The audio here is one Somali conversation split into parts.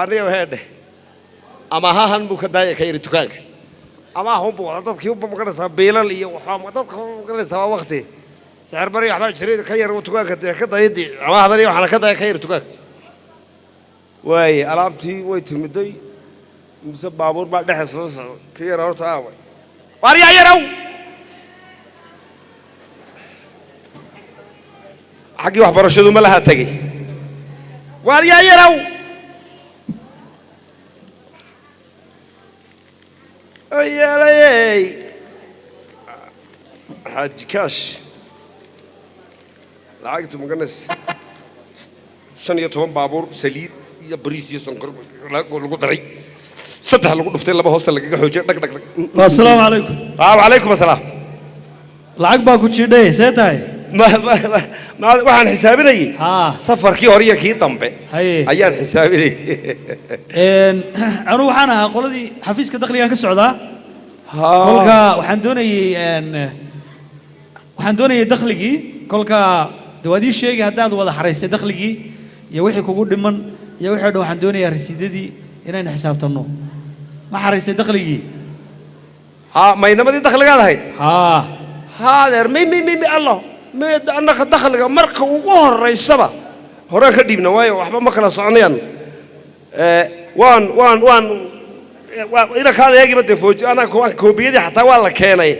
Aniga heedhe amahahan buu ka daaya ka yiri dukaanka amaahun buu wada dadkii uba maganaysaa biilal iyo waxaa dadka maganaysaa waa waqti sicir bari waxbaa jiray ka yar dukaanka dee ka dayadii amaahdan iyo waxaana ka daya ka yar dukaanka waaye alaabtii way timiday mise baabuur baa dhexe soo socda ka yara horta aaway waaryaa yarow xaggii waxbarashadu ma laha tegey waaryaa yarow yeelayey xaaji kaash lacagtu maganaysa 15 baabuur saliid iyo bariis iyo sonkor lagu daray 3 lagu dhuftay 2 hoosta lagaga xoojiyay dhag dhag dhag. Assalaamu calaykum. Wacalaykum assalaam. Lacag baa ku jidhay see tahay? Waxaan xisaabinayay safarkii hore iyo kii dambe ayaan xisaabinayay. Anu waxaan ahaa qoladii xafiiska dakhligaan ka socdaa. Kolka waxaan doonayay dakhligii. Kolka waad ii sheegay haddaad wada xaraysay dakhligii iyo wixii kugu dhiman iyo wixii dhan. Waxaan doonayaa rasiidadii inaynu xisaabtanno. Ma xaraysay dakhligii? Maynamadii dakhligaad ahayd? Haa. Adeer may may may may allo may annaka dakhliga marka ugu horeysaba horaan ka dhiibna waayo waxba ma kala soconayaan. Waan waan waan inankaada eegiba dee fooji anaa koobiyadii xataa waa la keenay.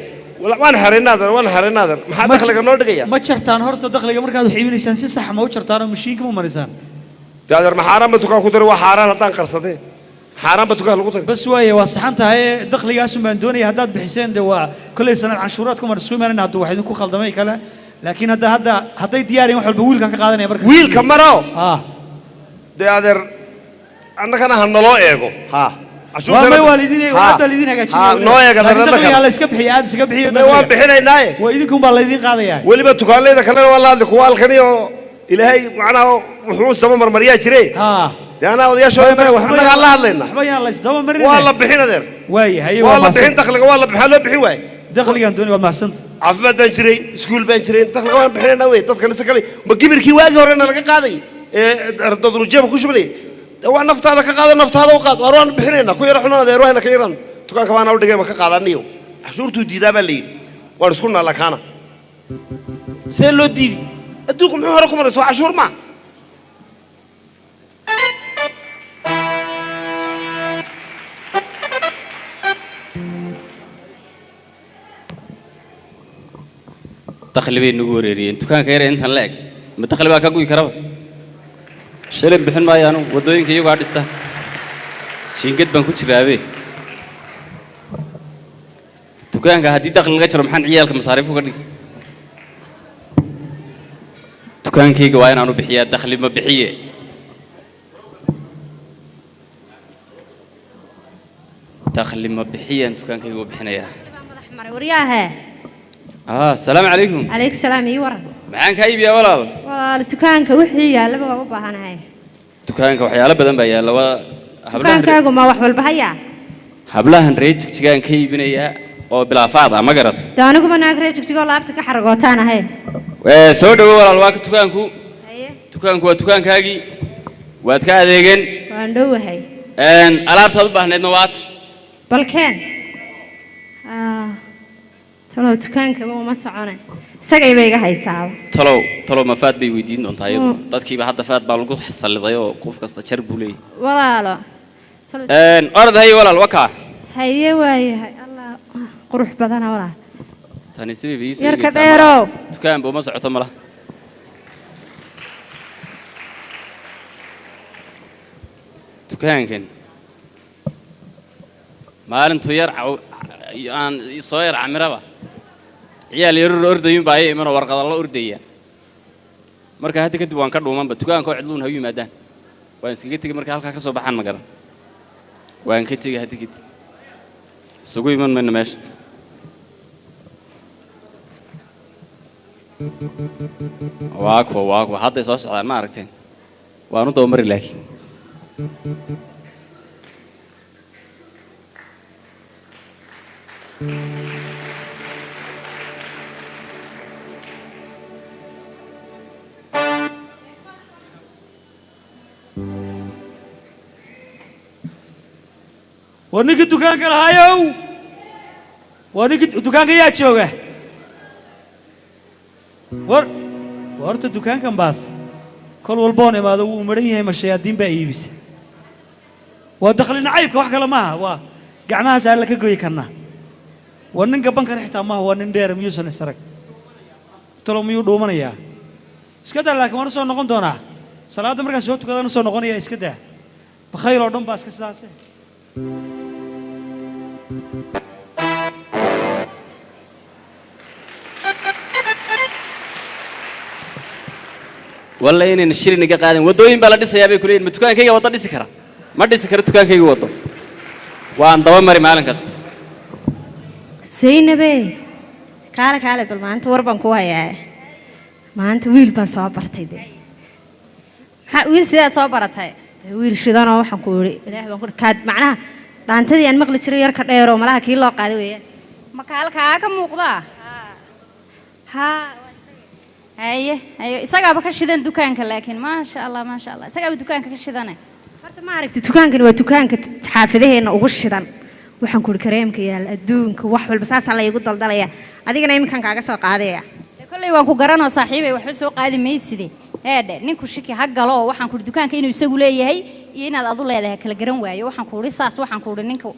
Waan xaraynaadan waan xaraynaadan. Maxaa dakhliga noo dhigaya? Ma jartaan horta dakhliga markaad wax iibinaysaan si sax ma u jartaan oo mashiinka ma marisaan? Dee adeer ma xaaraan ba dukaan ku daray? Waa xaaraan haddaan qarsadee xaaraan ba dukaan lagu daray. Bas waaye waa saxan tahay dakhligaasun baan doonaya haddaad bixiseen dee waa kolley sanad canshuuraadku mar isku imaanayna hadduu wax idinku khaldamay kale. Laakiin hadda hadda hadday diyaariyin wax walba wiilkan ka qaadanaya marka. Wiilka maro? Dee adeer annagana ha naloo eego. Waa may waa laydin hadda laydin hagaajinaya. Noo eega laakiin dakhliga la iska bixiyo aad iska bixiyo. May waan bixinaynaaye. Waa idinkun baa laydin qaadayaa. Weliba dukaanleyda kalena waa la hadli kuwa halkani oo ilaahay macnaha wuxuu isdaba marmariyaa jire. Dee anaa odayaashooda annagaa la hadlaynaa. Waxba yaan la isdaba marin. Waa la bixin adeer. Waaye haye waa la bixin dakhliga waa la maxaa loo bixin waaye? Dakhligaan doonay waad mahadsanta. Caafimaad baan jiray iskuul baan jiray dakhliga waan bixinaynaa wey dadkana si kale ma gibirkii waagii horena laga qaaday ee dadnu jeebka ku shubnay waa naftaada ka qaado naftaada u qaad waar waan bixinaynaa ku yara xunaan adeer wayna ka yaran dukaanka baana u dhigay ma ka qaadaniyo cashuurtuu diidaa baa la yidhi waan isku naalla kaana see loo diidi adduunku muxuu hore ku maray soo cashuur maa. Dakhli bay nagu wareeriyeen dukaanka yar intan la eg ma dakhli baa ka guyi karaba shilin bixin maayo anu waddooyinka iyagu ha dhista jiingad baan ku jiraabe dukaanka haddii dakhli laga jaro maxaan ciyaalka masaariif uga dhigi dukaankayga waa inaanu bixiyaa dakhli ma bixiye dakhli ma bixiyaan dukaankayga u bixinayaa. Waryaahe. Asalaamu calaykum. Calaykum salaam. Ii waran. Maxaan kaa iibiyaa walaal? Walaal dukaanka wixii yaallaba waan u baahanahay. Dukaanka waxyaalo badan baa yaalla waa dukaankaagu ma wax walba hayaa? Hablahan reer jigjigaan ka iibinayaa oo bilaafaad ah ma garad? Dee aniguba naag reer jigjigoo laabta ka xaragootaan ahay. Soo dhawo walaal waa ka dukaanku. Dukaanku waa dukaankaagii waad ka adeegeen. Waan dhowahay. Alaabtaad u baahneedna waata. Balkeen talow dukaankaba uma socone isagay bay iga haysaaba. Talow talow ma faad bay weydiin doontaa iyadu dadkiiba hadda faad baa lagu salliday oo qof kasta jar buu leeyahay. Walaalo orod haye walaal wakaa. Haye waayahay allah qurux badana walaal. Tani sidii bay iisoo yarka dheerow dukaanba uma socoto malaha. Dukaankan maalintuu yar aan soo yar camiraba ciyaal yarur ordayun baa imanoo warqada la ordaya marka hadda kadib waan ka dhuumanba dukaanka oo cidluun ha u yimaadaan waan iskaga tegey marka halkaa ka soo baxaan ma garan waan ka tegey hadda kadib isugu iman mayno meesha. Waa kuwa hadday soo socdaan ma aragteen waan u dabamari laakiin. War ninkii dukaanka lahaayow, waa ninkii dukaanka yaa jooga? War horta dukaankan baas kol walboon imaado wuu maran yahay, ma shayaadiin baa iibisa? Waa dakhli nacaybka, wax kale maaha. Waa gacmahaas aan la ka goyi karnaa. Waa nin gaban kara xitaa maaha, waa nin dheer, miyuusan isarag talo, miyuu dhuumanayaa? Iska daa, laakiin waan u soo noqon doonaa salaadda markaan soo tukadaan u soo noqonaya. Iska daa, bakhayl oo dhan baa iska sidaase. Walla inayna shilin iga qaadin. Waddooyin baa la dhisayaa bay kuleeyihin. Ma dukaankayga waddo dhisi kara? Ma dhisi karo dukaankayga waddo, waan daba mari maalin kasta. Saynabe, kaale kaale, bal maanta war baan ku hayaa. Maanta wiil baan soo bartay dee. Maxaa wiil sidaad soo baratay? Dee wiil shidanoo, waxaan ku yidhi ilaah baan ku kaad, macnaha dhaantadii aan maqli jiray yarka dheeroo malaha kii loo qaaday weeyaan. Ma kaalkaa ka muuqdaa? Haa. Haye haye, isagaaba ka shidan dukaanka, laakiin maasha Allah, maasha Allah, isagaaba dukaanka ka shidane. Horta ma aragti, dukaankani waa dukaanka xaafadaheenna ugu shidan. Waxaan ku yidhi kareemka yaal adduunka, wax walba saasaa la igu daldalaya, adigana iminkan kaaga soo qaadaya. Dee kolley waan ku garanoo saaxiibay, waxba soo qaadi mayside. Heedhe, ninku shiki ha galo oo waxaan ku idhi dukaanka inuu isagu leeyahay iyo inaad adu leedahay kala garan waayo. Waxaan ku idhi saas, waxaan ku idhi ninka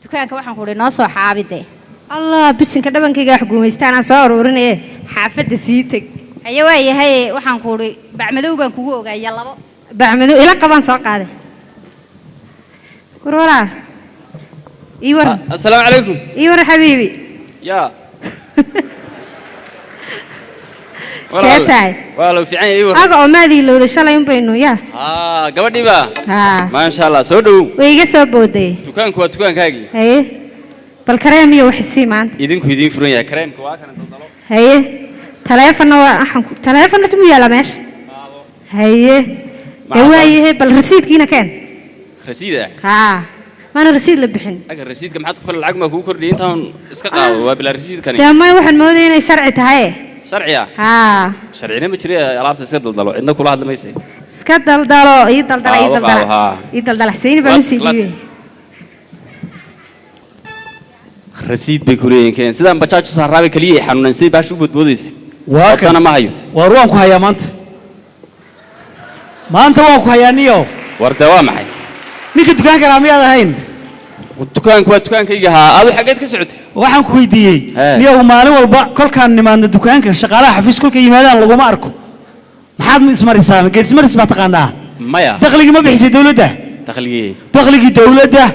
dukaanka, waxaan ku idhi noo soo xaabide. Allah, bisinka, dhabankayga wax guumaystaan aan soo aruurinaye, xaafadda sii teg. Haye, waa yahay. Waxaan ku idhi bacmadow baan kugu ogaaya labo. Bacmadow ila qabaan soo qaaday. War walaal, ii waran. Assalaamu calaykum. Ii waran xabiibi. Yaa. See tahay? Waa loo fiican yahay, ii war. Aga oo maadii lowda shalay un baynu yaa. Haa, gabadhii baa. Haa. Maasha Allah, soo dhowow. Way iga soo booday. Dukaanku waa dukaankaagii. Haye, bal kareem iyo wax isii maanta. Idinku idiin furan yahay, kareemka waa kana, daldalo. Haye, taleefonna waa waxaan ku taleefonna tumu yaala meesha. Haye dee, waa yahay, bal rasiidkiina keen. Rasiid ah? Haa, maana rasiid la bixin. Aga, rasiidka maxaad ku falay? Lacag maa kugu kordhiyay intaan iska qaado, waa bilaa rasiidkani. Dee maya, waxaan moodaya inay sharci tahay. Sharci ah? Haa. Sharcina ma jira, alaabta iska daldalo, cidna kula hadli maysa. Iska daldalo, ii daldala, ii Qaado, daldala. Qaado, haa. Ii daldala, sayni baan usii dhiibay. Rasiid bay ku leeyihiin keen. Sidaan bajaaj u saaraabay kaliya ay xanuunan, sidii baasha u boodboodaysa. Waa kan. Haddana ma hayo. Waar waan ku hayaa maanta, maanta waan ku hayaa niyow. War dee waa maxay? Ninka dukaanka lahaa miyaad ahayn? Dukaanku waa dukaankayga, haa. Adu xaggeed ka socotay? Waxaan ku weydiiyey, Hee. niyow, maalin walba kolkaan nimaadna dukaanka, shaqaalaha xafiis kolkay yimaadaan laguma arko. Maxaad ismarisaa? Geedismaris baa taqaanaa? Maya. Dakhligii ma bixisay dawladda? Dakhligii? Dakhligii dawladda.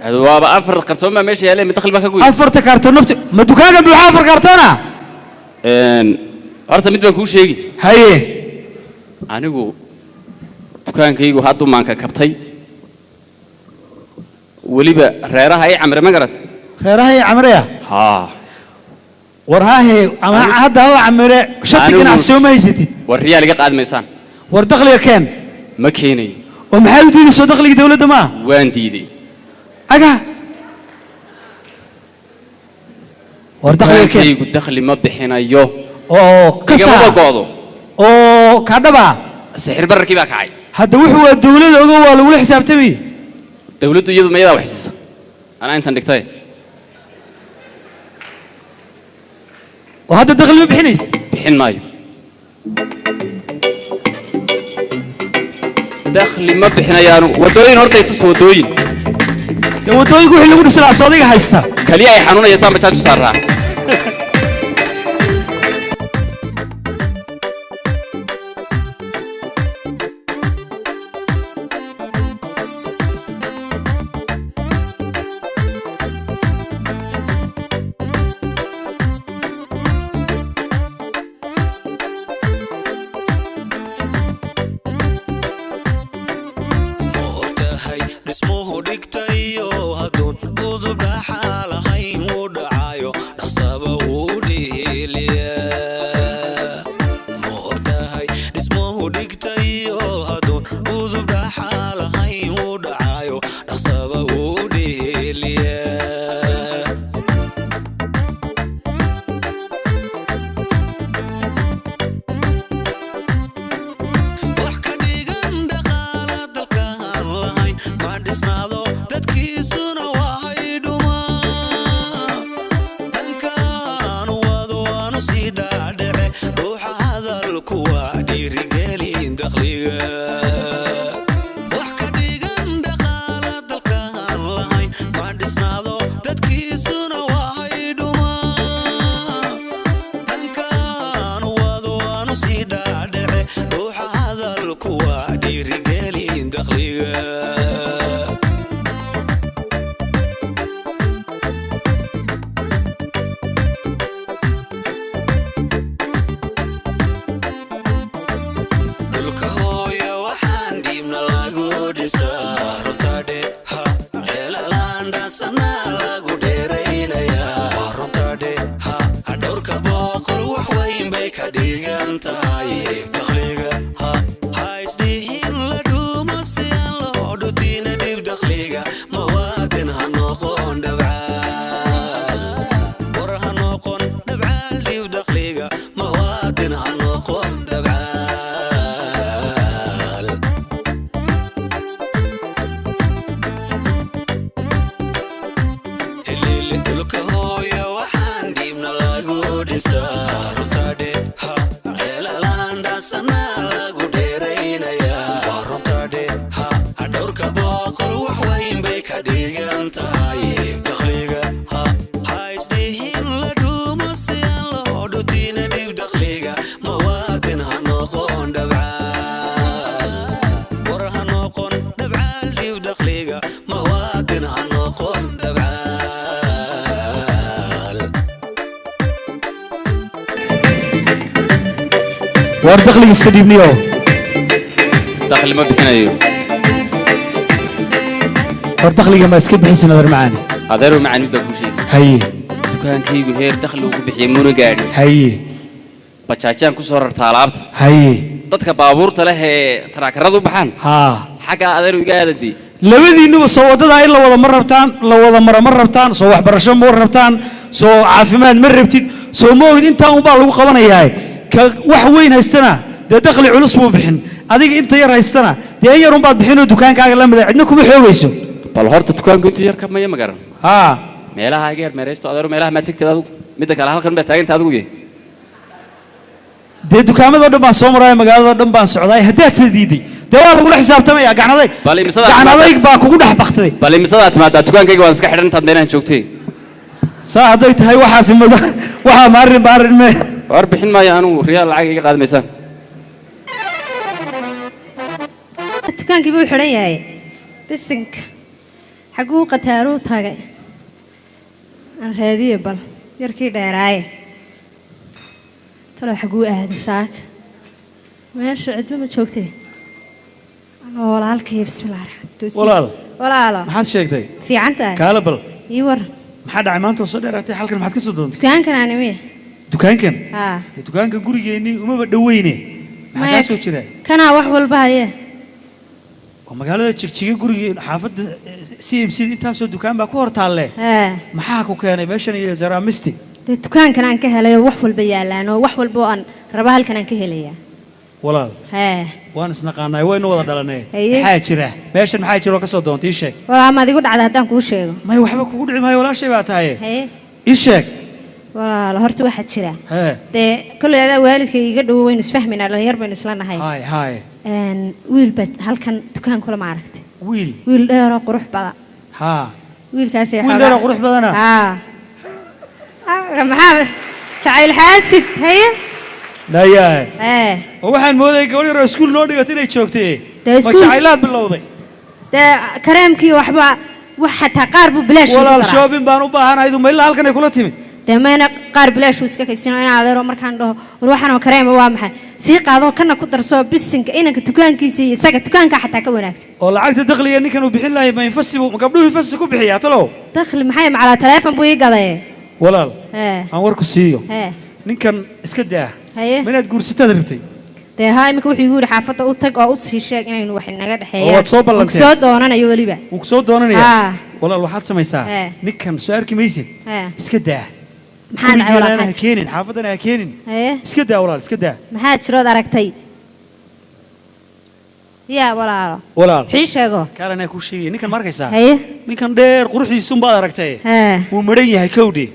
Adu waaba afar kartoon baa meesha yaaleen, mid dakhli baa ka goy. Afarta kaartoon nafti ma dukaanka buuxa afar kaartoona? Horta mid baan kuu sheegi. Haye. Anigu dukaankaygu hadduu maanka kabtay, weliba reeraha ay camre, ma garat? Reeraha iyo camreya? Haa. War haahe, ama hadda hala camire, shati ganacsi soo ma haysatid? War riyaal iga qaadi maysaan. War dakhliga keen. Ma keenayo. Oo maxaad u diidayso? Dakhligii dawladda maaha? Waan diiday. Aga, war dakhliga keen. Dukaankaygu dakhli ma bixinayo. Oo ka Igamaba saa go'do. Oo kaadhaba. Sixir bararkii baa kacay. Hadda wuxuu waa dawladda, ogo, waa lagula xisaabtamay. Dawladdu iyadu mayadaa wax siisa? Anaa intan dhigtay. Oo hadda dakhli ma bixinaysid? Bixin maayo, dakhli ma bixinayaanu. Waddooyin horta i tus, waddooyin. Dee waddooyinka wixii lagu dhisi lahaa soo adiga haysta? Kaliya ay xanuunayaysaan bajaaj u saaraa. Ma ogtahay dhismuhu dhigtayo hadduun udub dhaxaa lahayn wuu dhacayo, dhaqsaba wuu dhiiliya? Ma ogtahay dhismuhu dhigtayo hadduun udub dhaxaa lahayn wuu dhacayo, dhaqsaba wuu dhiiliya? Wax ka dhigan dhaqaala dalka aan lahayn ma dhisnaado, dadkiisuna waa dhiirigelin dakhliga. Wax ka dhigan dhaqaala dalka aan lahayn ma dhisnaado, dadkiisuna wahay dhumaan. Dhankaan wado waanu sii dhaadhece, dhuuxa hadalku waa dhiirigelin dakhliga. Dhulka hooya waxaan dhiibna lagu dhisaa, runtadhe ha ceelalaan dhaansanaa lagu dheeraynayaa. Runtadhe ha dhowrka boqol wax weyn bay ka dhigan tahay dakhliga. Ha ha isdhihin la dhuumo si aan loo dhutina dhib dakhliga. Mawaadin ha noqon dhabcaal, war ha noqon dhabcaal dhib dakhliga. Mawaadin ha noqon dhabcaal. Heleele dhulka hooya waxaan dhiibna lagu dhisaa, runtadhe ha ceelalaan dhaansanaa lagu dheeraynayaa. Runtadhe ha dhowrka boqol wax weyn bay ka dhigan tahay dakhliga. Ha ha isdhihin la dhuumo si aan loo dhutina dhib dakhliga. Mawaadin ha noqon dhabcaal, war ha noqon dhabcaal dhib dakhliga. Mawaadin ha noqon dhabcaal. Waar dakhliga iska dhiibniyo. Dakhli ma bixinayo. War dakhliga ma iska bixisin, adeer macaani? Adeeru macaan, mid baa kuu sheegay. Haye. Dukaankaygu heer dakhli uu ku bixiyey muna gaadhin. Haye. Bajaajaan ku soo rartaa alaabta. Haye. Dadka baabuurta leh ee taraakarada u baxaan haa xaggaa adeeru iga aadadii. Labadiinnuba soo waddadaa in la wada ma rabtaan, la wada mara ma rabtaan, soo waxbarasho ma rabtaan, soo caafimaad ma rabtid, soo ma ogid intaa unbaa lagu qabanayaa. Ka wax weyn haystana dee dakhli culus buu bixin, adiga inta yar haystana dee in yar unbaad bixinoo dukaankaaga la mida, cidna kuma xoogayso. Bal horta dukaanku intuu yar ka maya ma garan. Haa. Meelaha iga yar meeraysto adeeru, meelaha maa tegtid adigu? Midda kale halkan baa taaganta adigu yahay. Dee dukaamadoo dhan baan soo maraya, magaaladoo dhan baan socdaay. Haddaad sida diiday dee waa lagula xisaabtamaya. Gacan adayg, Bal imisadaa gacan adayg baa kugu dhex baktiday. Bal imisadaa timaadaa? Dukaankayga waan iska xidhan intaad meelahan joogtay. Saa hadday tahay waxaasi waxaa maarin baarin me. War bixin maayo anigu riyaal, lacag iga qaadi maysaan. Dukaankii buu xidhan yahay. Bisinka, xaguu qataaruu tagay? Aan raadiye bal yarkii dheeraaye. Talow xaguu aaday saaka? Meesha cidba ma joogtay. Anoo walaalkay, bismillahi raxmaan. Walaal. Walaalo. Maxaad sheegtay? Fiican tahay. Kaala bal. Ii war. Maxaa dhacay maanta oo soo dheeraatay halkan? Maxaad ka soo doontay? Dukaankan animiya. Dukaankan? Haa. Dee dukaankan gurigeennii umaba dhoweyne, maxaa Maya. kaa soo jira? Kanaa wax walba haye. Waa magaalada Jigjiga, gurigii xaafadda CMC, intaasoo dukaan baa ku hor taalle. Haa. Maxaa ku keenay meeshan iyo zaraamisti? Dee dukaankan aan ka helay oo wax walba yaalaan oo wax walba oo aan raba halkan aan ka helayaa. Walaal. Haa. Waan isnaqaanay, waynu wada dhalanay. Haye. Maxaa jira meeshan? Maxaa jira oo ka soo doontay? Ii sheeg. Walaa maad igu dhacda haddaan kuu sheego? May, waxba kugu dhici maayo, walaashay baa tahaye. Haye. Ii sheeg. Walaalo, horta waxaa jira, hee dee kolley adaa waalidka iiga dhowo, waynu isfahmaynaa, dhalinyar baynu isla nahay. Haay haay. Wiil baa halkan dukaan kula, ma aragtay? Wiil? Wiil dheeroo qurux badan. Haa. Wiilkaas. Wiil dheeroo qurux badana? Haa. Maxaa jacayl xaasid haye? Nayaa. Ee. Oo waxaan moodayay gabadh yaroo iskuul noo dhigatay inay joogtay. Dee ma jacaylaad bilowday? Dee kareemkii waxba wax xataa qaar buu bilaash ugu Walaal, daraa. Shopping baan u baahanahay, ma ilaa halkan ay kula timid? Dee mayna, qaar bilaash uu iska kaysino inaa adeero. Markaan dhaho war waxaan oo kareema waa maxay, sii qaadoo kana ku darso. Bisinka, inanka dukaankiisa iyo isaga dukaanka xataa ka wanaagsan. Oo lacagta dakhliga ninkan uu bixin lahay ma infasi ma gabdhuhu infasi ku bixiyaa talow? Dakhli maxay, macalaa taleefon buu ii gaday. Walaal, hee aan warku siiyo. Hee. Ninkan iska daa. Haye. Ma inaad guursataad rabtay? Dee haa, iminka wuxuu igu yidhi xaafadda u tag oo u sii sheeg inaynu wax inaga dhexeeyaan. Oo waad soo ballanteen? Uu soo doonanayo weliba. Wuu ku soo doonanayaa? Haa. Walaal, waxaad samaysaa, Hee. ninkan soo arki maysid. Hee. Iska daa. Maxaa dhacay walaal? Gurigeena ha Maxaa keenin, xaafaddana ha keenin. Haye. Iska daa walaal, iska daa. Maxaa jirood aragtay yaa walaalo? Walaal. Wixii sheego. Kaalanaa kuu sheegaya, ninkan ma arkaysaa? Haye. Ninkan dheer quruxdiisun baad aragtay. Hee. Wuu maran yahay, kowdhi,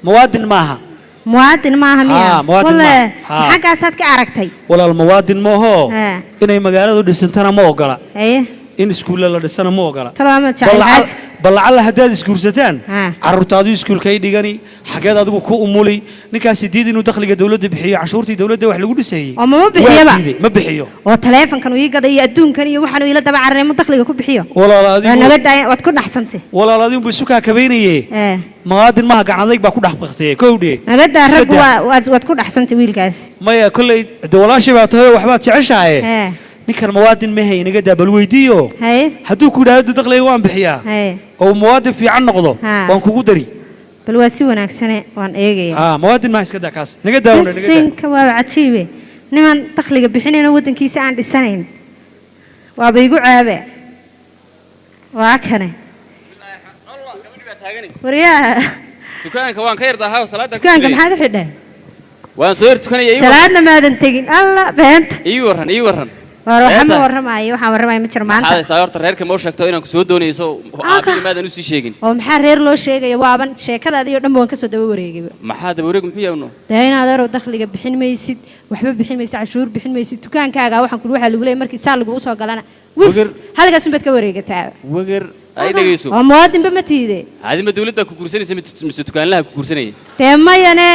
muwaadin maaha. Muwaadin maaha miya? Haa, muwaadin Walle, maaha. Haa. Xaggaasaad ka aragtay? Walaal, muwaadin maaho. Haa. Inay magaaladu dhisantana ma ogola. Haye. In iskuulla la dhisana ma ogola. Talwaama jecel xaas. Bal lacalla haddaad isguursataan, Haa. carruurtaadu iskuulkay dhigani, xageed adigu ku umuli? Ninkaasi diid inuu dakhliga dowladda bixiyo, canshuurtii dowladda wax lagu dhisayey. Oo mama bixiyaba? Waa diiday, ma bixiyo. Oo taleefankan uu ii gaday iyo adduunkan iyo waxaan uu ila daba cararay mu dakhliga ku bixiyo? Walaal, waa adigu naga daaya, waad ku dhaxsantay. Walaal, adigu buu isu kaakabaynaye. Ee. Muwaadin maha, gacan adayg baa ku dhex baktiyey kowdhe. Naga daa. Iska Raggu daa. waa waad ku dhaxsantay wiilkaas. Maya, kolley de walaashay baa tahay oo waxbaad jeceshahay. Ee. Ninkan muwaadin mahe, inaga daa, bal weydiiyo. Haye. Hadduu ku yidhaahdo dakhliga waan bixiyaa Haye. oo muwaadin fiican noqdo, Haa. waan kugu dari. Bal waa si wanaagsane, waan eegaya. Haa, muwaadin maha, iska daa kaas, inaga daawna, inaga daa. Bisinka, waaba cajiibe, niman dakhliga bixinayna, waddankiisa aan dhisanayn, waaba igu caabe. Waa kane, waryaa. Dukaanka waan ka yardahaa, salaada ku Dukaanka jiray. maxaad u xidhay? Waan soo yar tukanaya, ii warran. Salaadna maadan tegin, alla beenta. Ii warran, ii warran. Waar waxa ma Beenta. warramaayo, waxaan warramaayo ma jiro maanta. Maxaad haysaa horta? Reerka ma u sheegto inaan ku soo doonayso? Aabihii maadan usii sheegin? Oo maxaa reer loo sheegaya? Waaban sheekadaadii oo dhan waan kasoo daba wareegayba. Maxaa daba wareeg? Muxuu yahay? Dee inaad arow dakhliga bixin maysid, waxba bixin maysid, cashuur bixin maysid, dukaankaaga waxaan kuli waxaa lagu leeyahay markii saa lagugu soo galana wif. Halkaas unbaad ka wareegataa. Wagar ay dhegeyso. Oo muwaadinba ma tiide. Adima dawladda ku guursanaysa mise dukaanlaha ku guursanaya? Dee mayane,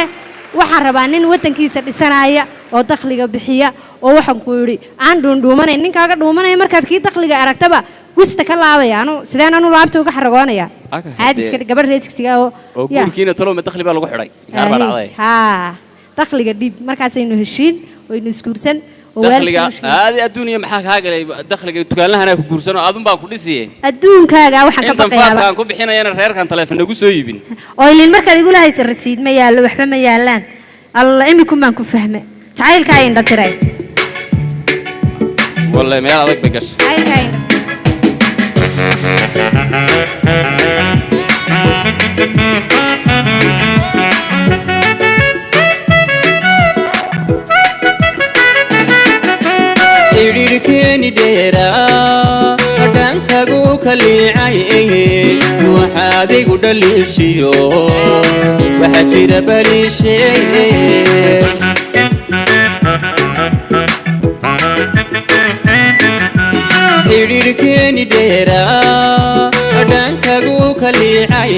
waxaan rabaa nin waddankiisa dhisanaya oo dakhliga bixiya, oo waxaan ku yidhi aan dhuundhuumanayn. Ninkaaga dhuumanaya markaad kii dakhliga aragtaba wista ka laabaya, anu sideen anu laabta uga xaragoonaya? Aka Caadi iska gabadh reer Jigjiga oo oo ya. Guurkiina talow ma dakhli baa lagu xidhay? Inkaar baa dhacday. Haa, dakhliga dhiib, markaasaynu heshiin waynu isguursan oo Dakhliga waalidka u sheegin. Aadi adduuniya maxaa kaa galay dakhliga? Dukaanlahana ku guursano, adun baa ku dhisiye. Adduunkaaga waxaan ka Intan baqayaaba. Faadkaan ku bixinayana reerkan taleefon nagu soo iibin. Oo ilin markaad igula haysa rasiid ma yaallo, waxba ma yaallaan. Alla, imikun baan ku fahme, jacaylkaa indha tiray. Wallahi meel adag bay gashay. Jacaylkaa indha. Xidhiidhkeeni dheeraa dhankagu kaliicay, waxaad igu dhaliishiyo waxaa jira baliishee. Xidhiidhkeeni dheeraa dhankagu kaliicay,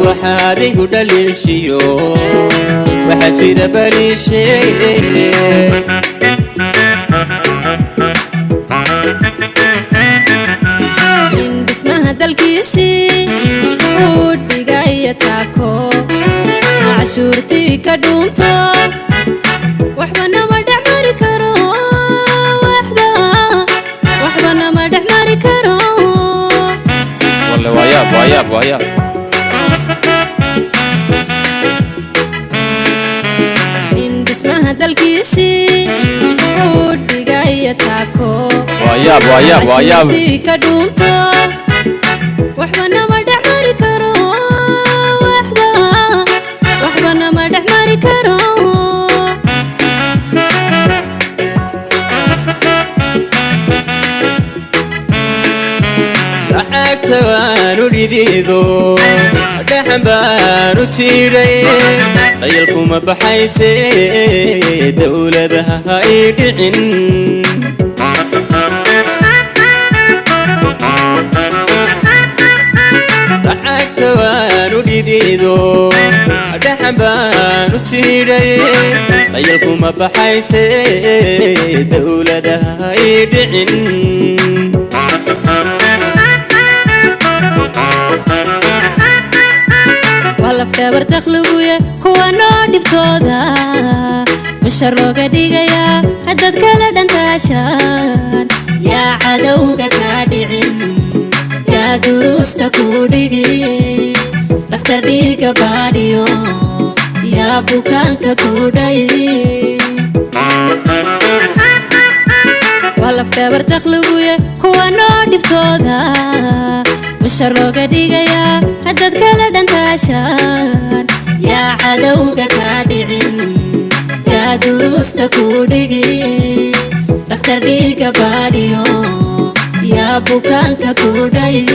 waxaad igu dhaliishiyo waxaa jira baliishee. In dhismaha dalkiisii uu dhigaya taako, cashuurtii ka dhuunto, waxba nama dhex mari karo, waxba waxba nama dhex mari karo. Wallahi waa yaab, waa yaab, waa yaab. In dhismaha dalkiisii uu dhigaya taako, Waa yaab, waa yaab, waa yaab. cashuurtii ka dhuunto, waxba nama dhex mari karo, waxba waxba nama dhex mari karo. Lacagta waanu dhidido, dhaxan baanu jiidhay, dhayalkuma baxayse, dowladaha ha ii dhicin. Lacagta waanu dhidido, dhaxan baanu jiidhay, dhayalkuma baxayse, dowladaha ha ii dhicin. Waa lafdhabar dakhliguye, kuwa noo dhibtooda mushar looga dhigayaa haddaad kala dhantaashaan. Yaa cadowga kaa dhicin, yaa duruusta kuu dhigi, dhakhtar dhiiga baadhiyo, yaa bukaanka kuu dhayi. Waa lafdhabar dakhliguye, kuwa noo dhibtooda mushar looga dhigayaa haddaad kala dhantaashaan. Yaa cadowga kaa dhicin, yaa duruusta kuu dhigi, dhakhtar dhiiga baadhiyo, yaa bukaanka kuu dhayi.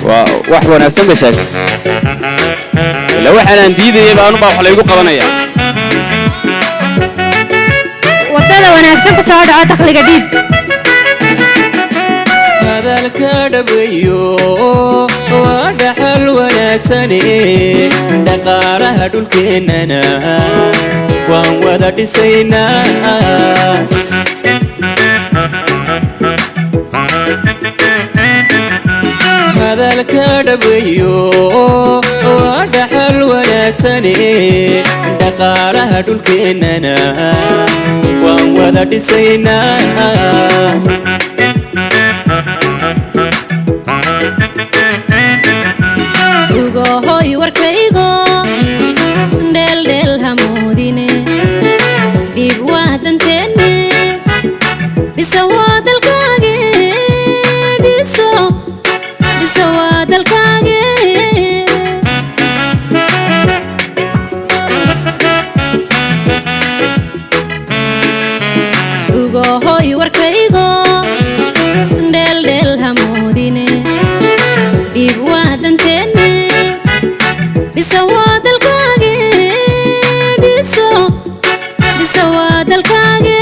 Wow. Wax wanaagsan bay sheegtay. Ila waxaanaan diidayay baa anubaa wax laygu qabanaya. Wadada wanaagsan ku soo dhaco, dakhliga dhiib. Hadalka dhaweeyo waa dhaxal wanaagsane, dhaqaalaha dhulkeennana waan wada dhisaynaa. Hadalka dhaweeyo waa dhaxal wanaagsane, dhaqaalaha dhulkeennana waan wada dhisaynaa. Ugohoy warkaygo, dheeldheel hamoodine, dhiib waa danteenne, dhisa waa dalkaage, dhiso, dhisa waa dalkaage. Ugohoy warkaygo, dheeldheel hamoodine, dhiib waa danteenne, dhisa waa dalkaage, dhiso, dhisa waa dalkaage.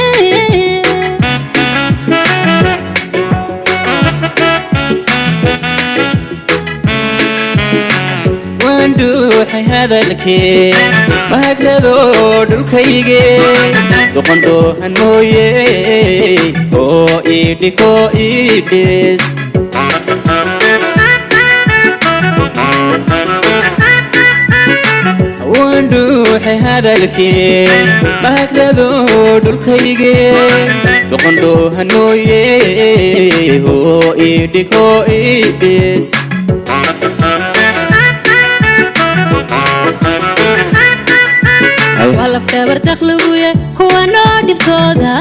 Waan dhuuxay hadalkee, mahagrado dhulkayge, doqondoohan mooye oo idhiko idhis. Waan dhuuxay hadalkee, mahagrado dhulkayge, doqondoohan mooye oo idhiko idhis. Waa lafdhabar dakhliguye, kuwa noo dhibtooda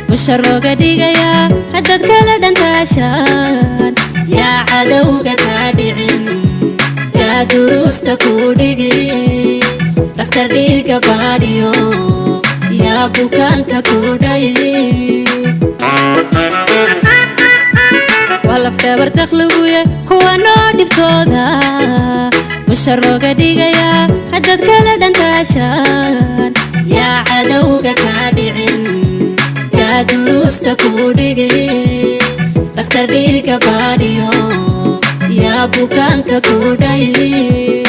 mushar looga dhigayaa haddaad kala dhantaashaan. Yaa cadowga kaa dhicin, yaa duruusta kuu dhigi, dhakhtar dhiiga baadhiyo, yaa bukaanka kuu dhayi. Waa lafdhabar dakhliguye, kuwa noo dhibtooda mushar looga dhigayaa haddaad kala dhantaashaan. Yaa cadowga kaa dhicin, yaa duruusta kuu dhigi, dhakhtar dhiiga baadhiyo, yaa bukaanka kuu dhayi.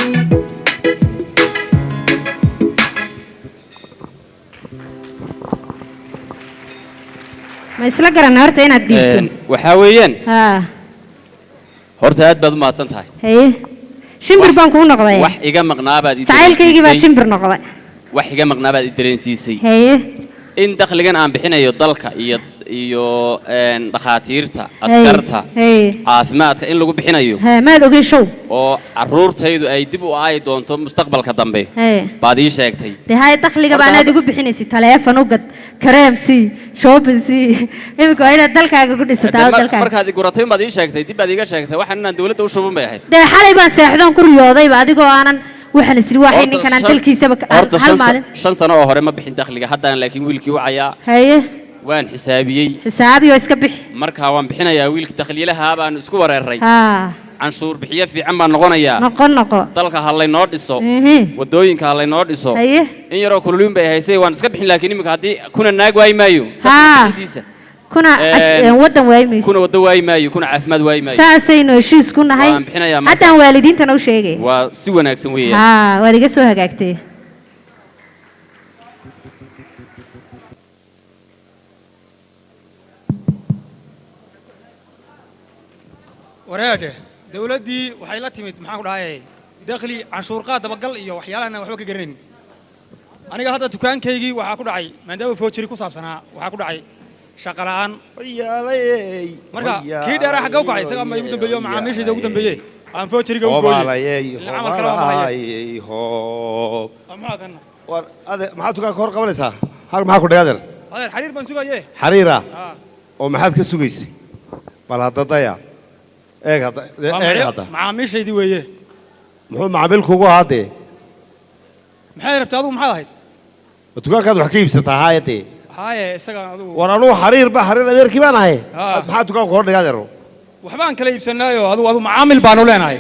Ma isla garanay horta inaad dhiibto? Waxaa weeyaan, haa, horta aad baad u mahadsan tahay. Haye, shimbir baan kuu noqday. Wax iga maqnaabaad i Jacaylkaygii baa dareensiisay. shimbir noqday. Wax iga maqnaabaad i dareensiisay. Haye. In dakhligan aan bixinayo dalka iyo dhakhaatiirta, askarta, haye, caafimaadka in lagu bixinayo haye, maad ogey show oo carruurtaydu ay dib u aayi doonto mustaqbalka dambe haye baad ii sheegtay. Dee haye, dakhliga Horta baanaad hadda- igu bixinaysay, taleefon u gad, kareem sii, shopping sii. Iminka waa inaad dalkaaga ku dhisataa oo Dee dalkaaga. Markaad i guratay baad ii sheegtay, dib baad iiga sheegtay. Waxaan inaan dawladda u shuban bay ahayd. Dee xalay baan seexdoon ku riyoodayba adigoo aanan waxaan isiri waxay Horta ninkan aan dalkiisaba horta hal maalin. 5 sano oo hore ma bixin dakhliga haddaan, laakiin wiilkii wacayaa. Haye. Waan xisaabiyey. Xisaabiyo iska bixi. Markaa waan bixinayaa, wiilkii dakhliilahaa baan isku wareeray. Haa. Canshuur bixiyo fiican baan noqonayaa. Noqon, noqo. Dalka ha laynoo dhiso, waddooyinka ha laynoo dhiso. Haye. In yaroo kululiin bay haysay, waan iska bixin, laakiin iminka haddii kuna naag waayi maayo haa bixintiisa. Kuna waddan waayi mayso. Kuna waddo waayi maayo, kuna caafimaad waayi maayo. Saasaynu heshiis ku nahay. Waan bixinayaa marka. Haddaan waalidiintana u sheegay. Waa si wanaagsan weeyaan. Haa, waad iga soo hagaagtay. Wareedhe, dawladdii waxay la timid, maxaan ku dhahay, dakhli canshuur qaad, dabagal iyo waxyaalahan aan waxba ka garanayn. Aniga hadda dukaankaygii waxaa ku dhacay, maadaama foojiri ku saabsanaa, waxaa ku dhacay shaqo la'aan. Marka kii dheeraa xagga u kacay, isagaa ma igu dambeeyo, macaamiishayda ugu dambeeye aan foojiriga u gooyey. Hoobalayey. Ila camal kale waa mahaya. Hoobalayey, hoob. Maxaa kan? War ade, maxaad dukaanka hor qabanaysaa? Hal maxaa ku dhigay, adeer? Adeer, xariir baan sugaye. Xariira? Haa. Oo maxaad ka sugaysay? Bal hadda daya, eeg hadda. Waa Eeg hadda. Macaamiishaydii weeye. Muxuu macaamiilkuugu ahaa dee? Maxay rabtaa adigu? Maxaad ahayd? Ma dukaankaad wax ka iibsataa? Haaya dee. Haaye, isagaan adigu. War anugu xariir ba, xariir adeerkii baan ahay. Haa. Maxaa dukaanka hor dhigay, adeer? Waxbaan kala iibsanaayo, adigu macaamil baanu leenahay.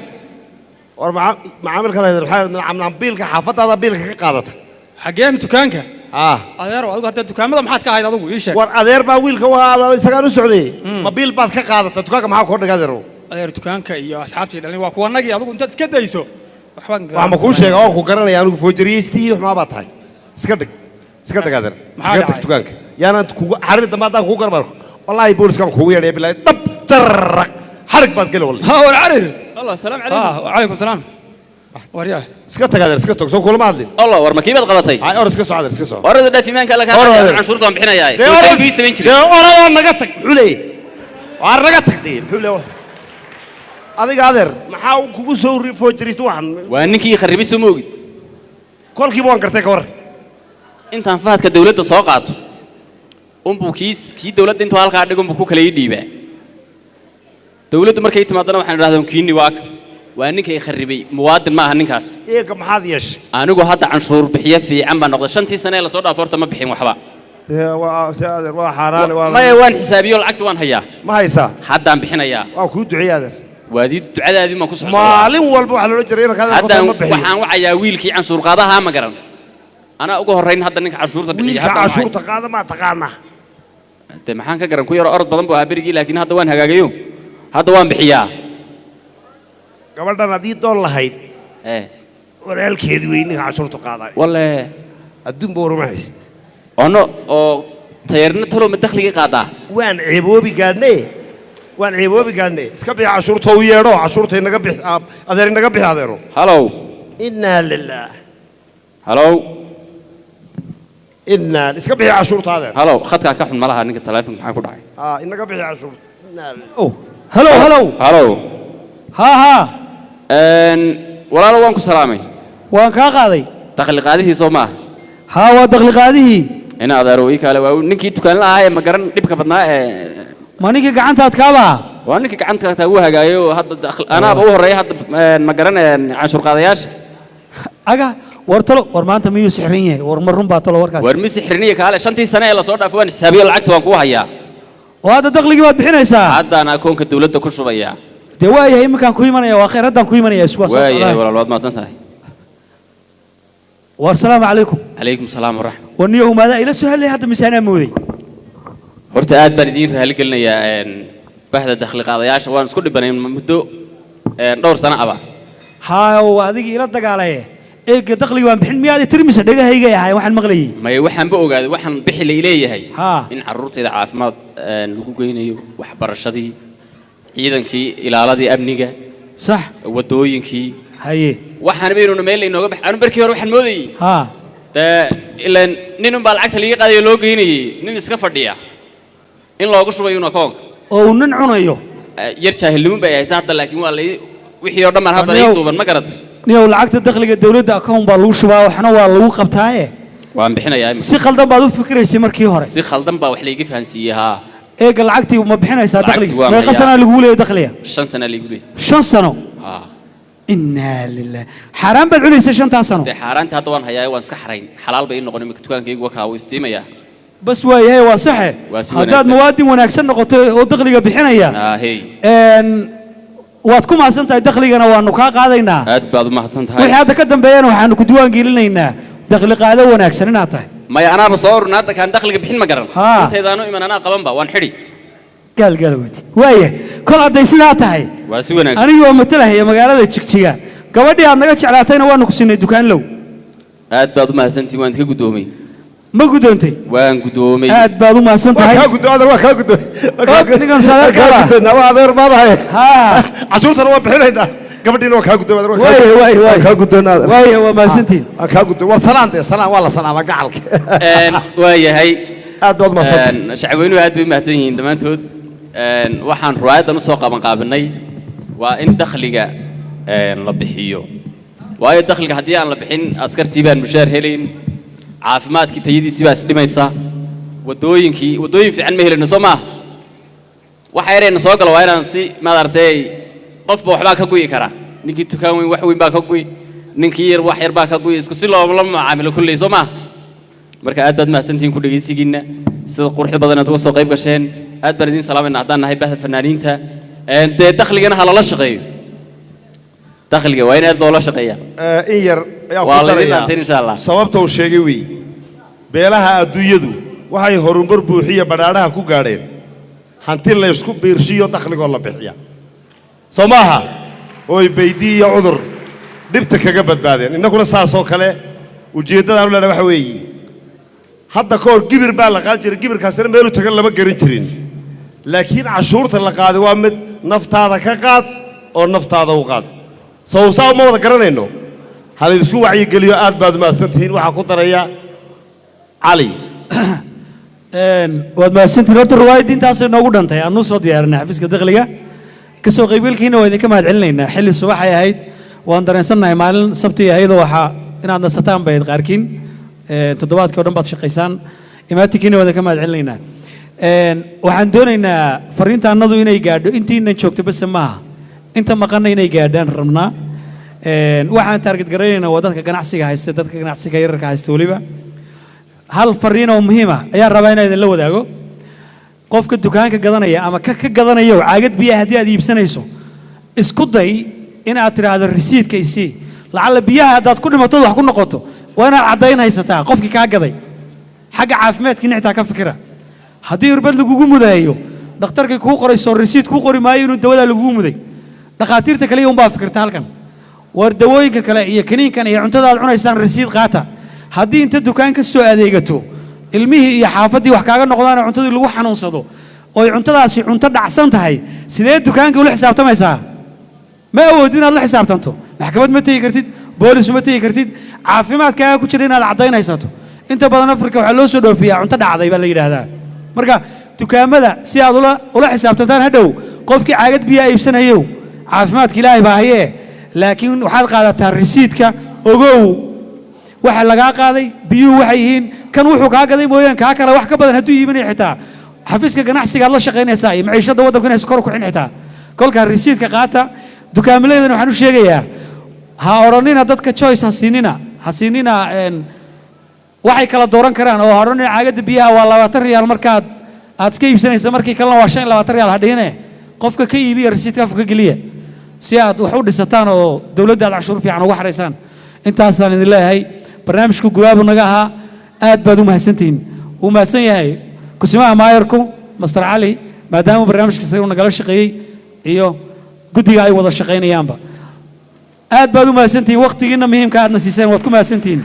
War macaamilka leedahay maxaa? Biilka xaafadaada biilka ka qaadata? Xaggee, dukaanka? Ah. Adeero, adigu hadda dukaamada maxaad ka ahayd? Adigu ii sheeg. War adeer baa wiilka waa isagaan u socday. Ma biil baad ka qaadata dukaanka? Maxaa kordhiga, adeero? Adeer, dukaanka iyo asxaabtii dhalin waa kuwanagii. Adigu intaad iska dayso waxbaan Waxaa ma kuu sheega oo ku garanaya anigu foojariyeystii xumaa baa tahay. Iska dhig, iska dhig, adeer. Maxaa Iska tag dhacay? dukaanka yaanaan kugu xarir dambe haddaan kugu garbarko, wallaahi booliskaan kugu yeedhaya. Bilaahi dhab jarraq xarig baad geli wallahi. Ha, war carir. Allah, salaam calaykum. Wacalaykum salaam. Waryaa. Iska tag, adeer, iska tag. Soo kulama hadlin. Allah, war makiibaad qabatay? Ay, or iska soco, adeer, iska soco. Warada dhaaf iimaanka alla kaa Or, qaadaya, adeer. canshuurta waan bixinayaa. Dee orod. Foojarigu ii samayn jiray. Dee orodoo naga tag. Muxuu leeyahay? Waar naga tag. Dee muxuu leeyahay? Adiga, adeer, maxaa kugu soo foojariista waxan? Waa ninkii ii kharribay, soo ma ogid? Kolkiiba waan gartay, ka war. Intaan fahadka dawladda soo qaato unbuu kii dawladda intuu halkaa dhigo unbuu ku kala ii dhiibaa. Dawladdu markay timaadana waxaan idhahdaa kiini waa ka. Waa ninka i kharribay, muwaadin ma aha ninkaas. Eega, maxaad yeeshay? Anigu hadda canshuur bixiye fiican baan noqday. 5-tii sane ee lasoo dhaafo horta ma bixin waxba. Dee waa se, adeer, waa xaaraan, waa Maya, waan xisaabiyo, lacagta waan hayaa. Ma haysaa? Haddaan bixinayaa. Waan kuu duceeyey, adeer. Waadii ducadaadii maan ku socdaa. Maalin walba waxaa loola jiray inanka adeer Haddaan ma bixiyo. waxaan wacayaa wiilkii canshuur qaadaha, ma garan? Anaa uga horrayn hadda ninka canshuurta bixiya. Wiilka Haddaan wacay. cashuurta qaada maa taqaanaa? Dee maxaan ka garan? Ku yaro orod badan buu ahaa berigii, laakiin hadda waan hagaagayo, hadda waan bixiyaa. Gabadhan haddii doon lahayd ee walaalkeedi wey ninka cashuurta qaaday. Walle. Adduunba waruma hayst. Ono oo tayarna talow ma dakhligii qaadaa? Waan ceeboobi gaadhne, waan ceeboobi gaadhne. Iska bixi cashuurta, u yeedho cashuurta inaga bixi, adeer, inaga bixi, adeero. Halow. Innaa lillaah. Halow. Innaa iska bixi cashuurta, adeer. Halow, khadkaa ka xun malaha ninka taleefonka. Maxaa ku dhacay? Aa, inaga bixi cashuurta. Innaa lillaah. Oh, hello, hello. Halow. Ha ha. Walaalo, waan ku salaamay. Waan kaa qaaday. Dakhli qaadihii soo maaha? Haa, waa dakhli qaadihii. Ina adeero, ii kaale. Waa ninkii dukaanla ahaa ee ma garan dhibka badnaa ee Ma ninkii gacantaad kaabaa? Waa ninkii gacanta taa uu hagaayo hadda. Anaaba u horreeya hadda, ma garan, canshuur qaadayaasha. Aga, war talo, war maanta miyuu sixran yahay? War ma run baa talo warkaas? War mi sixriniya? Kaale, 5-tii sane ee lasoo dhaafay waan xisaabiyo, lacagta waan kuu hayaa. Oo hadda dakhligii baad bixinaysaa? Haddaan akoonka dawladda ku shubayaa. Dee waayahay, iminkaan ku imanaya. Waa khayr, haddaan ku imanaya, isku waa soo Waayahay. socdaa. Walaal, waad mahadsan tahay. War salaamu calaykum. Calaykum salaam waraxma. War niyow, maadaa ila soo hadlay hadda mise anaa mooday? Horta aad baan idiin raali gelinayaa, bahda dakhli qaadayaasha. Waan isku dhibanay muddo dhowr sano aba. Haa, waa adigii ila dagaalaye. Eega, dakhligii waan bixin miyaad tiri mise dhegahayga ahay waxaan maqlayay? Maya, waxaanba ogaaday waxaan bixi lay leeyahay Haa. in carruurtayda caafimaad lagu geynayo, waxbarashadii, ciidankii ilaaladii amniga, Sax. waddooyinkii. Haye. Waxaan baynuna meel inooga bax. Anu barkii hore waxaan moodayey haa dee ilaan nin unbaa lacagta liiga qaadayo loo geynayey, nin iska fadhiya in loogu shubayo un akoonka oo uu nin cunayo. Yar jaahilnimo bay haysa hadda, laakiin waa lay wixii oo dhan baan hadda ii duuban, ma garata? Niyow, lacagta dakhliga dawladda account baa lagu shubaa, waxna waa lagu qabtaaye. Waan bixinayaa imika. Si khaldan baad u fikiraysay markii hore. Si khaldan baa wax layga fahansiiyey, haa. Eega, lacagtii ma bixinaysaa? Lacagtii Dakhliga waan meeqa hayaa. sanaa lagugu leeyahay dakhliga? 5 sana laygu leeyahay. 5 sano? Haa. Innaa lilah, xaaraan baad cunaysay 5-taa sano. Dee xaaraantii hadda waan hayaa, waan iska xarayn, xalaal bay ii noqon imika. Dukaankaygu waa kaa, wuu iftiimayaa. Bas, waayahay, waa saxe. Waa si Haddaad wanaagsan. muwaadin wanaagsan noqoto oo dakhliga bixinaya, ah hey waad ku mahadsan tahay, dakhligana waanu kaa qaadaynaa. Aad baad u mahadsan tahay. Wixii hadda ka dambeeyana waxaanu ku diiwaan gelinaynaa dakhli qaado wanaagsan inaad tahay. Maya, anaaba soo ururna hadda kaan dakhliga bixin, ma garan? Haa. Intaydaanu iman anaa qabanba, waan xidhi. Gaal gaal wati waaya, kol hadday sidaa tahay, Waa si wanaagsan. Anigii waa matalahaya magaalada Jigjiga. Gabadhii aad naga jeclaatayna waanu ku siinay dukaanlow. Aad baad u mahadsantihin, waan idinka guddoomay. Ma guddoontay? Waan guddoomay. Aad baad u mahadsan Waa tahay. kaa guddo, adeer, waa kaa guddo. Ninkan sadeerka Waa kaa guddoonaa, waa adeer baadahay. Haa. Cashuurtana waa bixinaynaa, gabadhiina waa kaa guddoon, adeer, waa kaa Waaya, guddoon. waaya, waaya. Waa kaa guddoon, adeer. Waaya, waa mahadsantihin. Waa kaa guddoon. War salaan, dee salaan, waa la salaamaa gacalka. Waa yahay. Aad baad mahadsantahay. Shacweynuhu aad bay u mahadsan yihiin dhammaantood. Waxaan ruwaayaddan usoo qaban qaabinay waa in dakhliga la bixiyo, waayo dakhliga haddii aan la bixin, askartii baan mushaar helayn, caafimaadkii tayadiisii baa isdhimaysa, waddooyinkii waddooyin fiican ma helayno, soo maaha? Waxa yarayna soo galo waa inaan si maaragtay qofba waxbaa ka gu'i kara. Ninkii dukaan weyn wax weyn baa ka gu'i, ninkii yar wax yar baa ka gu'i, isku si looma macaamilo kulley, soo maaha? Marka aad baad mahadsantihiin ku dhegaysigiinna, sida quruxda badan aad uga soo qayb gasheen. Aad baan idiin salaamayna haddaan nahay bahda fanaaniinta. Dee dakhligana ha lala shaqeeyo, dakhliga waa in aad loola shaqeeyaa. In yar ayaan Waa ku laydin darayaa. dhaanteen insha Allah. Sababta uu sheegay wey, beelaha adduunyadu waxay horumar buuxiya badhaadhaha ku gaadheen hanti la ysku biirshiyo dakhligoo la bixiya, soo maaha? Ooy baydii iyo cudur dhibta kaga badbaadeen. Innaguna saasoo kale ujeeddadaanu leenahay waxa weeye, hadda ka hor gibir baa la qaadi jiray, gibirkaasina meelu tagan lama garan jirin, laakiin cashuurta la qaaday waa mid naftaada ka qaad oo naftaada u qaad. Sow saa uma wada garanayno? Ha la isku wacyigeliyo. Aad baad mahadsantihiin. Waxaa ku daraya Cali. Waad mahadsantihiin. Horta riwaayadda intaasay noogu dhantay aanu soo diyaarinay xafiiska dakhliga. Kasoo qaybgalkiina waa idinka mahad celinaynaa. Xilli subaxay ahayd, waan dareensannahay, maalin sabti ahaydoo waxaa inaad nasataan bay ahayd qaarkiin. Toddobaadkii oo dhan baad shaqaysaan. Imaatinkiina waa idinka mahad celinaynaa. Waxaan doonaynaa fariinta annadu inay gaadho intiinan joogto bese maaha, inta maqanna inay gaadhaan rabnaa. Waxaan target garaynaynaa waa dadka ganacsiga haysta, dadka ganacsiga yararka haysta. Weliba hal fariin oo muhiim ah ayaan rabaa inaan idinla wadaago. Qofka dukaanka gadanaya ama ka gadanayo caagad biyaha, haddii aad iibsanayso, isku day in aad tidhaahdo risiidka isii. Lacalla biyaha haddaad ku dhimatood wax ku noqoto, waa inaad caddayn haysataa qofkii kaa gaday. Xagga caafimaadkiina xitaa ka fikira. Haddii irbad lagugu mudayo, dhakhtarkii kuu qoray soo risiid kuu qori maayo inuu dawadaa lagugu muday? Dhakhaatiirta kaliya unbaa fikirta halkan. War dawooyinka kale iyo kaniinkan iyo cuntada aad cunaysaan risiid qaata. Haddii inta dukaan ka soo adeegato ilmihii iyo xaafaddii wax kaaga noqdaan oo cuntadii lagu xanuunsado ooy cuntadaasi cunto dhacsan tahay, sidee dukaanka ula xisaabtamaysaa? Ma awoodid inaad la xisaabtanto. Maxkamad ma tegi kartid, boolis ma tegi kartid. Caafimaadkaaga ku jira inaad caddayn haysato. Inta badan Afrika waxaa loo soo dhoofiyaa cunto dhacday baa la yidhaahdaa. Marka dukaamada si aad ula xisaabtantaan hadhow, qofkii caagad biyaa iibsanayow, caafimaadka Ilaahay baa hayee, laakiin waxaad qaadataa risiidka. Ogow waxa lagaa qaaday, biyuhu waxay yihiin. Kan wuxuu kaa gaday mooyaan kaa kale wax ka badan hadduu iibinayo xitaa, xafiiska ganacsigaad la shaqaynaysaa iyo maciishadda waddanku inaysan kor u kicin xitaa. Kolkaa risiidka qaata. Dukaamaleydana waxaan u sheegayaa, ha odhanina dadka choice ha siinina, ha siinina waxay kala dooran karaan, oo ha odhanina caagadda biyaha waa 20 riyaal markaad aad iska iibsanaysa, markii kalena waa 25 riyaal ha dhihine. Qofka ka iibiya risiidka afka ka geliya si aad wax u dhisataan oo dowladda aad cashuur fiican uga xaraysaan. Intaasaan idin leeyahay. Barnaamijku gubaabu naga ahaa. Aad baad u mahadsantihiin. Wuu mahadsan yahay kusimaha maayarku Master Cali, maadaama barnaamijka isagu nagala shaqeeyey iyo guddiga ay wada shaqaynayaanba. Aad baad u mahadsantihiin. Waqtigiinna muhiimka aadna siiseen waad ku mahadsantihiin.